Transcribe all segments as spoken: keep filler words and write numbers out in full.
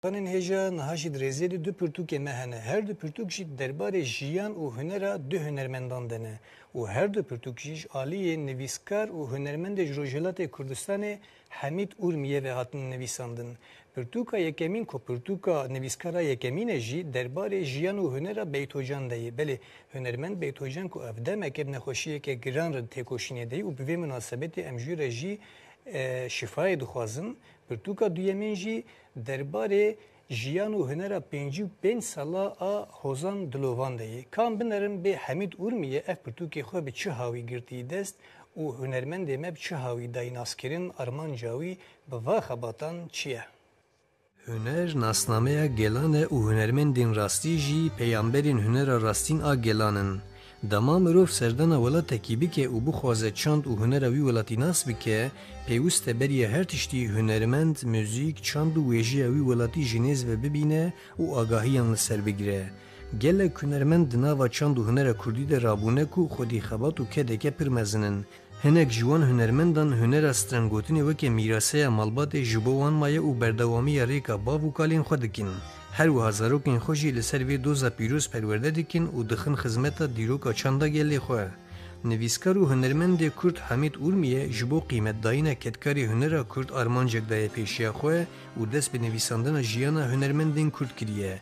Anên hêja niha jî di rêzê de du pirtûkê me hene. Her du pirtûk jî derbarê jiyan û hunera du hunermendan de ne û her du pirtûk jî ji aliyê nivîskar û hunermendê ji Rojhilatê Kurdistanê Hemîd Urmiye ve hatin nivîsandin. Pirtûka yekemîn ku pirtûka nivîskara yekemîn e jî derbarê jiyan û hunera Beytocan de ye. Belê, hunermend Beytocan ku ev demek e bi nexweşiyeke giran re di têkoşînê de ye û bi vê minasebetê em jû re jî, e, şifayê dixwazin. Pirtûka duyemîn jî derbarê jiyan û hunera pêncî û pênc sala a Hozan Dilovan de ye. Ka em binerin bê Hemîd Urmiye ev pirtûkê xwe bi çi hawî girtî dest û hunermendê me bi çi hawî dayî naskirin, armanca wî bi va xebatan çi ye? Huner nasnameya gelan e û hunermendên rastî jî peyamberên hunera rastîn a gelan in. Dema mirov serdana welatekî bike û bixwaze çand û hunera wî welatî nas bike, pêwist e beriya her tiştî hunermend, muzîk, çand û wêjeya wî welatî ji nêz ve bibîne û agahiyan li ser bigire. Gelek hunermend di nava çand û hunera kurdî de rabûne ku xwedî xebat û kedeke pir mezin in. Hinek ji wan hunermendan hunera strenggotinê weke mîraseya malbatê ji bo wan maye û berdewamiya rêka bav û kalên xwe dikin. Her wiha zarokên xwe jî li ser vê doza pîroz perwerde dikin û dixin xizmeta dîroka çanda gelê xwe. Nivîskar û hunermendê kurd Hamîd Urmiye ji bo qîmetdayîna kedkarê hunera kurd armancek daye pêşiya xwe û dest bi nivîsandina jiyana hunermendên kurd kiriye.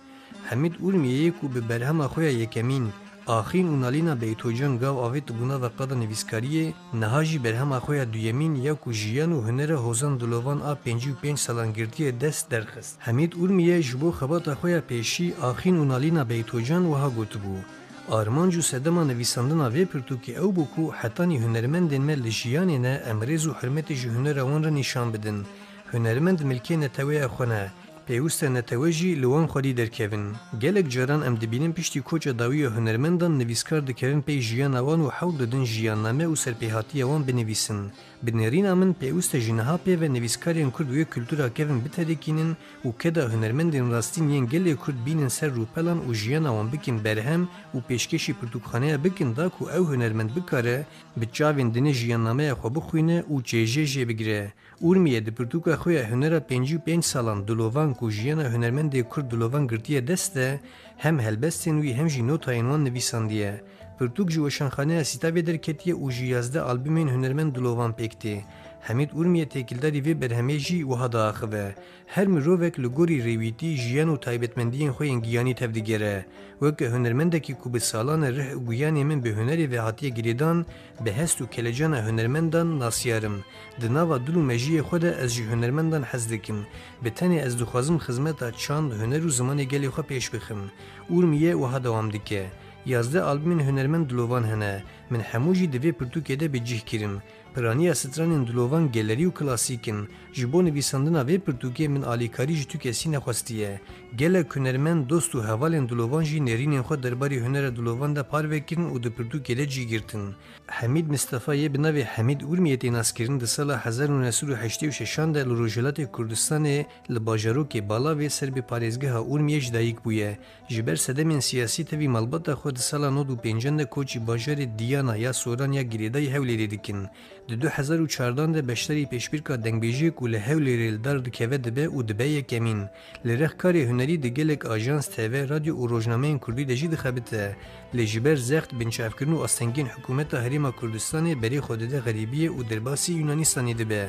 Hemîd Urmiyeyê ku bi berhema xwe ya yekemîn, Axîn û Nalîna Beytocan gav avêt bû nava qada nivîskariyê, niha jî berhema xwe ya duyemîn ya ku jiyan û hunera Hozan Dilovan a pêncî û pênc salan girtiye dest derxist. Hemîd Urmiye ji bo xebata xwe ya pêşî Axîn û Nalîna Beytocan wiha gotibû, Armanc û sedema nivîsandina vê pirtûkê ew bû ku hetanî hunermendên me li jiyanê ne, em rêz û hurmetê ji hunera wan re nîşan bidin. Hunermend milkê neteweya xwe ne. Pêwist e netewe jî li wan xwedî derkevin. Gelek caran em dibînin piştî koça dawî ya hunermendan nivîskar dikevin pey jiyana wan û hewl didin jiyanname û serpêhatiya wan binivîsin. Bi nêrîna min pêwist e ji niha pê ve nivîskarên kurd wê kultura kevin biterikînin û keda hunermendên rastîn yên gelê kurd bînin ser rûpelan û jiyana wan bikin berhem û pêşkêşî pirtûkxaneya bikin da ku ew hunermend bikare bi çavên dinê jiyannameya xwe bixwîne û çêjê jê bigire. Urmiye di pirtûka xwe ya hunera pêncî û pênc salan Dilovan ku jiyana hunermendê kurd Dilovan girtiye dest de, hem helbestên wî hem jî notayên wan nivîsandiye. Pirtûk ji Weşanxaneya Sîtavê derketiye û ji yazdeh albumên hunermend Dilovan pêk tê. Hemîd Urmiye têkildarî vê berhemê jî wiha diaxive, Her mirovek li gorî rêwîtî, jiyan û taybetmendiyên xwe yên giyanî tevdigere. Weke hunermendekî ku bi salan e rih û guyanê min bi hunerê ve hatiye girêdan, bi hest û kelecana hunermendan nasiyar im. Di nava dil û mejiyê xwe de ez ji hunermendan hez dikim. Bi tenê ez dixwazim xizmeta çand, huner û zimanê gelê xwe pêş bixim. Urmiye wiha dewam dike, Yazdeh albumên hunermend Dilovan hene. Min hemû jî di vê pirtûkê de bi cih kirin. Piraniya stranên Dilovan gelerî û klasîk in. Ji bo nivîsandina vê pirtûkê min alîkarî ji tu kesî nexwestiye. Gelek hunermend, dost û hevalên Dilovan jî nêrînên xwe derbarê hunera Dilovan de parve kirin û di pirtûkê de cî girtin. Hemîd Mistefa yê bi navê Hemîd Urmiyê tê naskirin di sala hezar û neh sed û heştê û şeşan de li Rojhilatê Kurdistanê li bajarokê Balavê ser bi parêzgeha Urmiyê ji dayik bûye. Ji ber sedemên siyasî tevî malbata xwe di sala nod û pêncan de koçî bajarê Diyana ya Soran ya girêdayî Hewlêrê dikin. Di du hezar û çardan de beşdarî pêşbirka dengbêjiyê ku li Hewlêrê li dar dikeve dibe û dibe yekemîn. Li rex karê hunerî di gelek ajans, T V, radyo û rojnameyên kurdî de jî dixebite. Lê ji ber zext, binçavkirin û astengiyên hikûmeta Herêma Kurdistanê berê xwe dide xerîbiyê û derbasî Yunanistanê dibe.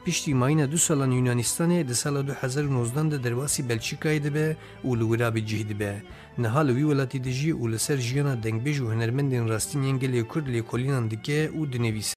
Piştî mayîna du salan Yunanistanê, di sala du hezar û nozdan de derbasî Belçîkayê dibe û li wira bi cih dibe. Niha li wî welatî dijî û li ser jiyana dengbêj û hunermendên rastîn yên gelê Kurd lêkolînan dike û dinivîse.